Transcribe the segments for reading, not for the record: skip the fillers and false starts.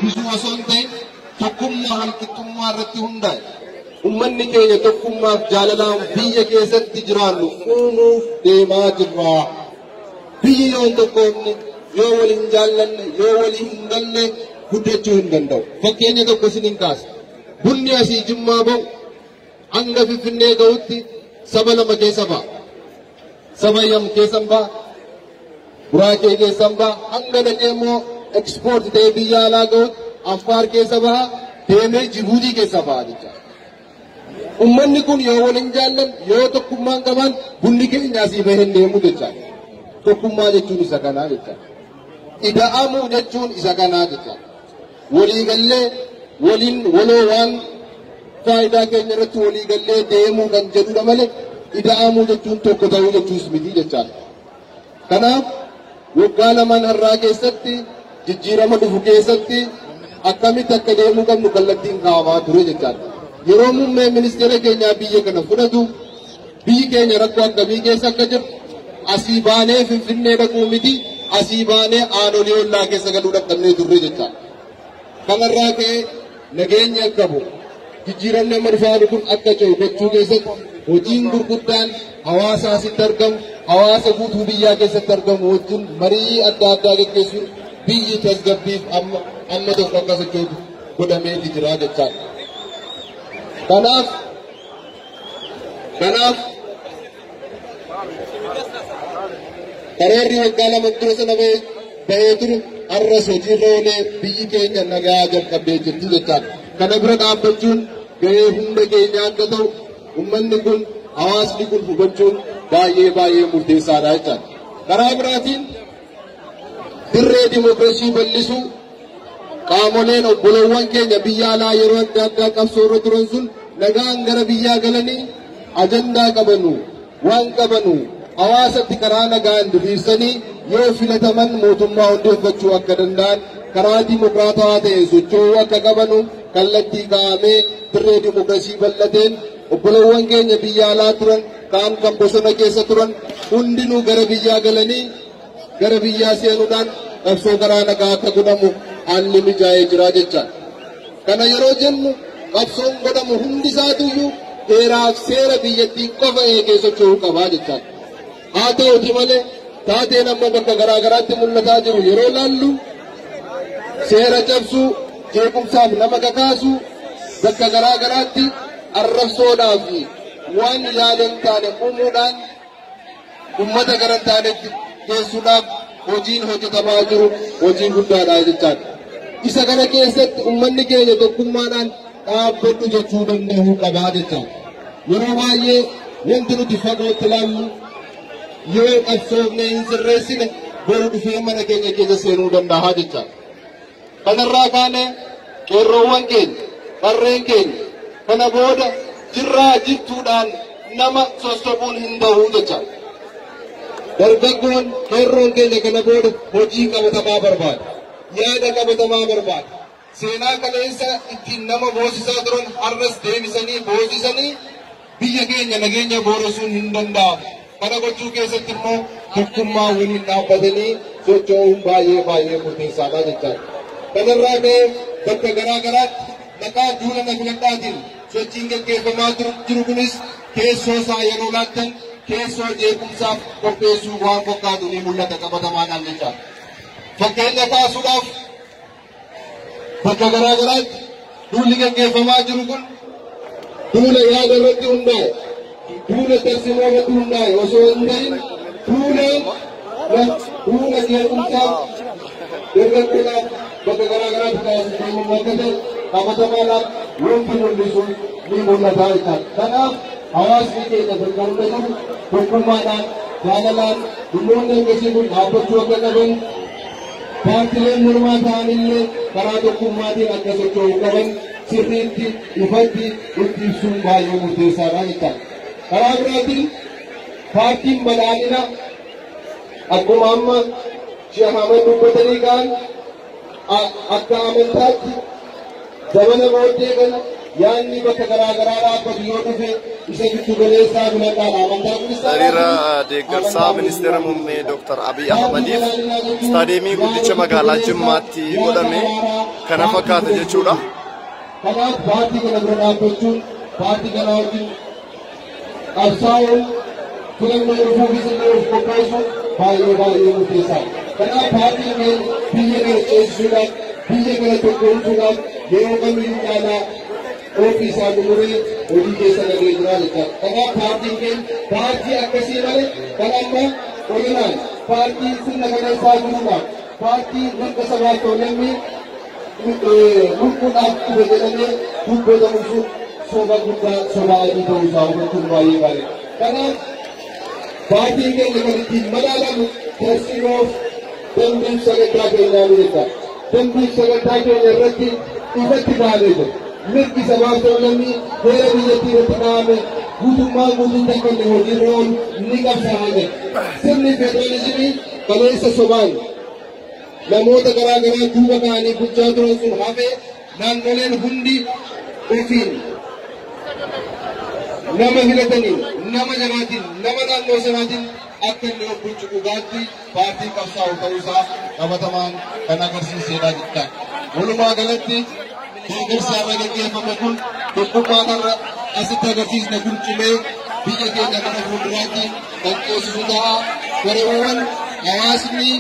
guddisuu osoo hin ta'in tokkummaa walqixxummaa irratti hundaa'e. Uummanni keenya tokkummaaf jaalalaan biyya keessatti jiraannu uumuuf deemaa jirra. Biyyi yoo hin tokkoomne, yoo waliin jaallanne, yoo walii hin galle guddachuu hin danda'u. Fakkeenya tokko isiniin kaasa. Bunni asii Jimmaa ba'u hanga Finfinnee ga'utti saba lama keessa ba'a. Saba Yam keessa ba'a, Buraakee keessa ba'a, hanga dhaqee immoo ekspoorti ta'ee biyya alaa ga'utti Affaar keessa ba'a, deemee Jibuutii keessa ba'a jechuudha. Uummanni kun yoo waliin jaallan, yoo tokkummaan qaban bunni keenya asii bahee hin deemu jechuudha. Tokkummaa jechuun isa kanaa jechuudha. Ida'amuu jechuun isa kanaa jechuudha. Waliigallee waliin waloo waan faayidaa keenya irratti waliigallee deemuu kan jedhudha malee ida'amuu jechuun tokko ta'uu jechuus miti jechaadha. Kanaaf waggaa lamaan har'aa keessatti jijjiirama dhufu keessatti akkamitti akka deemuu qabnu kallattiin kaa'amaa ture jechaadha. Yeroo muummee ministeera keenyaa biyya kana fudhatu biyyi keenya rakkoo akkamii keessa akka jirtu asii baanee Finfinnee dhaquu miti asii baanee aanolee ollaa keessa galuu dadhabnee turre jechaadha. Kanarraa ka'ee nageenya akka bu'u jijjiiramni amma dhufaa kun akka ce'u gochuu keessatti hojiin gurguddaan hawaasa asitti argamu hawaasa guutuu biyyaa keessatti argamu wajjin marii adda addaa gaggeessuun biyyi tasgabbiif amma tokko akka sochootu godhameeti jira jechaadha. Kanaaf karoorri waggaa lama dura sana bahee ture har'as hojiirra oolee biyyi keenya nagaa jalqabdee jirti jechaadha. Kana bira dhaabbachuun gahee hunda keenyaa akka ta'u uummanni kun hawaasni kun hubachuun baay'ee baay'ee murteessaadha jechaadha. Karaa biraatiin dirree dimookiraasii bal'isuu qaamoleen obboloowwan keenya biyya alaa yeroo adda addaa qabsoo irra turan sun nagaan gara biyyaa galanii ajandaa qabanu waan qabanu hawaasatti karaa nagaan diriirsanii yoo filataman mootummaa hundeeffachuu akka danda'an karaa dimookiraatawaa ta'een socho'uu akka qabanu kallattii kaa'amee dirree dimookiraasii bal'ateen obboloowwan keenya biyya alaa turan kaan kan bosona keessa turan hundinuu gara biyyaa galanii gara biyyaa seenuudhaan qabsoo karaa nagaa akka godhamu haalli mijaa'ee jira jechaadha. Kana yeroo jennu qabsoon godhamu hundi isaatuyyuu heeraaf seera biyyattii qofa eegee socho'uu qabaa jechaadha. Haa ta'uti malee taateen amma bakka garaa garaatti mul'ataa jiru yeroo laallu seera cabsuu, jeequmsaaf nama kakaasuu, bakka garaa garaatti arrabsoodhaa fi waan yaada hin taane uumuudhaan uummata gara hin taanetti geessuudhaaf hojiin hojjetamaa jiru hojii guddaadha jechaadha. Isa kana keessatti uummanni keenya tokkummaadhaan dhaabbadhu jechuu danda'uu qabaa jechaadha. Yeroo baay'ee wanti nuti fagootti ilaallu yoo qabsoofne hin sirreessine boru dhufee mana keenya keessa seenuu danda'a jechaadha. Kanarraa kaanee qeerroowwan keenya, qarreen keenya kana booda jirraa jirtuudhaan nama sossobuun hin ta'u jechaadha. Dargaggoon qeerroon keenya kana booda hojii qabatamaa barbaada. Yaada qabatamaa barbaada. Seenaa kaleessa ittiin nama boosisaa turan har'as deebisanii boosisanii biyya keenya nageenya booresuun hin danda'amu. Kana gochuu keessatti immoo tokkummaa waliin dhaabbatanii socho'uun baay'ee baay'ee murteessaadha jechaadha. Kanarraa ka'ee bakka garaa garaatti maqaa duula na filadhaatiin sochiin gaggeeffamaa jiru kunis keessoo isaa yeroo laattan keessoo jeequmsaaf qopheessuu waan fakkaatu ni mul'ata qabatamaadhaan jechaadha. Fakkeenya kaasuudhaaf bakka garaa garaatti duulli gaggeeffamaa jiru kun duula yaada irratti hundaa'e, duula tarsiimoo irratti hundaa'e osoo hin ta'in duula jeequmsaaf dargaggoodhaaf bakka garaa garaatti taasifamu akka ta'e qabatamaadhaan wanti mul'isu ni mul'ata jechaadha. Kanaaf hawaasni keenya bakka hunda jiru tokkummaadhaan jaalalaan dhimmoonni akkasii kun dhaabbachuu akka qaban paartileen mormaa ta'anillee karaa tokkummaatiin akka socho'uu qaban sirriitti ifatti itti ibsuun baay'ee murteessaadha jechaadha. Karaa biraatiin paartiin badhaadhinaa akkuma amma Sheekh Ahmad dubbatanii ka'an akka amantaatti zamana booddee kana Yaanni bakka garaa garaa dhaabbatu yoo dhufe isa giddu galeessaa filadhaadha. Amantaa kiristaanaa Hiriira deeggarsaa ministeera muummee Dr. Abiy Ahmadiif istaadiyeemii guddicha magaalaa Jimmaatti godhame kana fakkaata jechuudha. Kanaaf paartii kana bira dhaabbachuun, paartii kana wajjin qabsaa'uun, filannoo dhufuufis illee of qopheessuun baay'ee baay'ee murteessaadha. Kanaaf paartiin keenya biyya kana ceesisuudhaaf, biyya kana tokkoomsuudhaaf yeroo kamiyyuu caalaa ofii isaa xumuree hojii keessa galee jira jechaadha. Kanaaf paartiin keenya paartii akkasii malee kan amma olinaan paartii sirna kaleessaa jiruudhaaf, paartii mirga sabaa lammii mulquudhaaf dhufe jedhamee dubbatamu sun soba guddaa, soba adii ta'uu isaa hubachuun baay'ee gaariidha. Kanaaf paartiin keenya kan ittiin madaalamu tarsiimoof dambiif sagantaa keenyaa ni jecha. Dambiif sagantaa keenya irratti ifatti kaa'amee jira. Mirgi sabaaf lammii heera biyyattii irratti kaa'ame guutummaa guutuutti akka inni hojiirra oolu ni qabsaa'aa jira. Sirni federaalizimii kaleessa sobaan namoota garaa garaa duuba ka'anii bulchaa turan sun hafee, naannoleen hundi ofiin nama filataniin, nama jalaatiin, nama naannoo sanaatiin akka inni of bulchu dhugaatti paartii qabsaa'u ta'uusaa qabatamaan kan agarsiisedha jechuudha. Walumaa galatti deeggarsa irra gaggeeffame kun, tokkummaan irra asitti agarsiisne kun cimee biyya keenya gara fuulduraatti kan ceesisu ta'a. Gareewwan hawaasni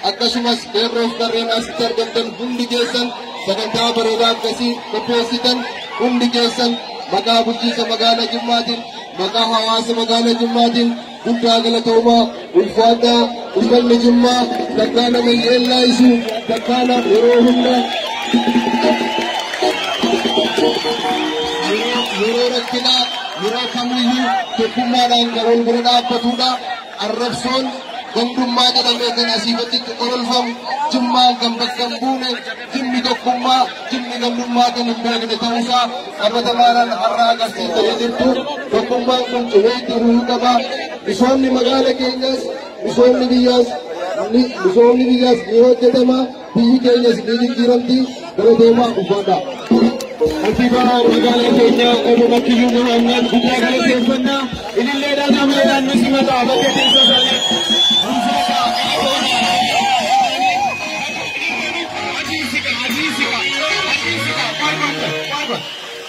akkasumas qeerroof qarreen asitti argamtan hundi keessan, sagantaa bareedaa akkasii qopheessitan hundi keessan, maqaa bulchiinsa magaalaa Jimmaatiin, maqaa hawaasa magaalaa Jimmaatiin guddaa galatoomaa, ulfaadhaa. Uummanni Jimmaa takkaa nama yeellaa'isu, takkaa yeroo hunda yeroo rakkinaa, yeroo kamiyyuu tokkummaadhaan kan wal bira dhaabbatudha. Arrabsoon gandummaa jedhamee kan asii achitti ololfamu Jimmaan kan bakka hin buune, Jimmi tokkummaa, Jimmi gandummaa kan hin beekne ta'uusaa qabatamaadhaan har'a agarsiisanii jirtu. Tokkummaan kun cimee itti fufuu qaba. Misoomni magaala keenyas, misoomni biyyaas ni hojjetama. Biyyi keenyas ni jijjiiramti. Galatoomaa, ulfaadhaa. Kantiibaa magaalaa keenyaa obbo Makiyyuu Muhammad guddaa galateeffannaa. Ililleedhaan hamileedhaan nu simata bakka keessa isaanii.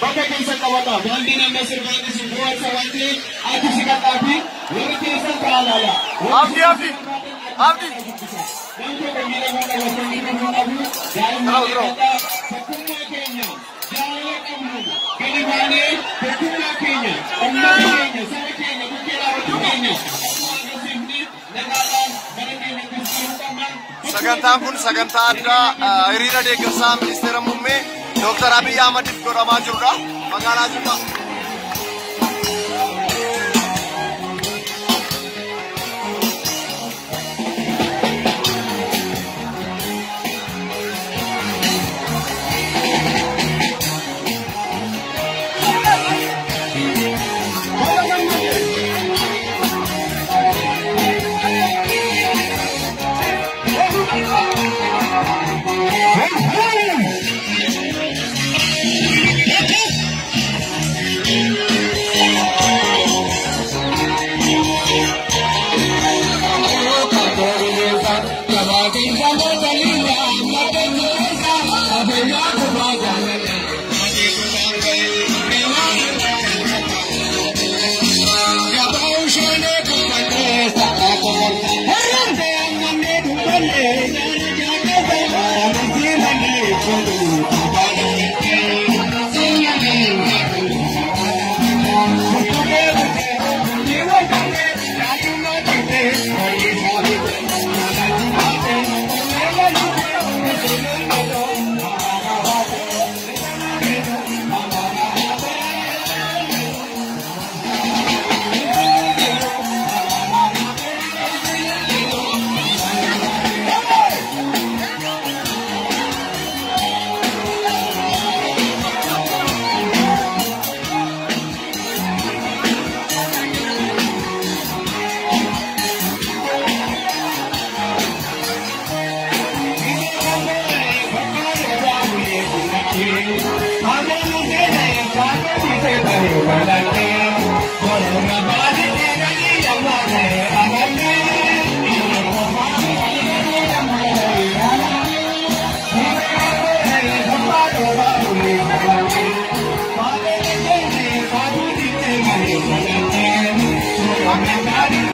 Bakka keessa qabata. Baandiin amma sirbaan isin bohaarsa waan ta'eef ati siqadhaa fi warri keessan ta'aa laala. Abdi, Abdi, Abdi. Daa'imman tokkummaa keenya jaalala qabnu gadi baanee, tokkummaa keenya, uummata keenya, saba keenya bukkee dhaabachuu keenya akkuma agarsiifne nagaadhaan mana keenya galuu qabna. Sagantaan kun sagantaa addaa hiriira deeggarsaa ministeera muummee Dr. Abiy Ahmadiif godhamaa jirudha. Magaalaa Jimmaa.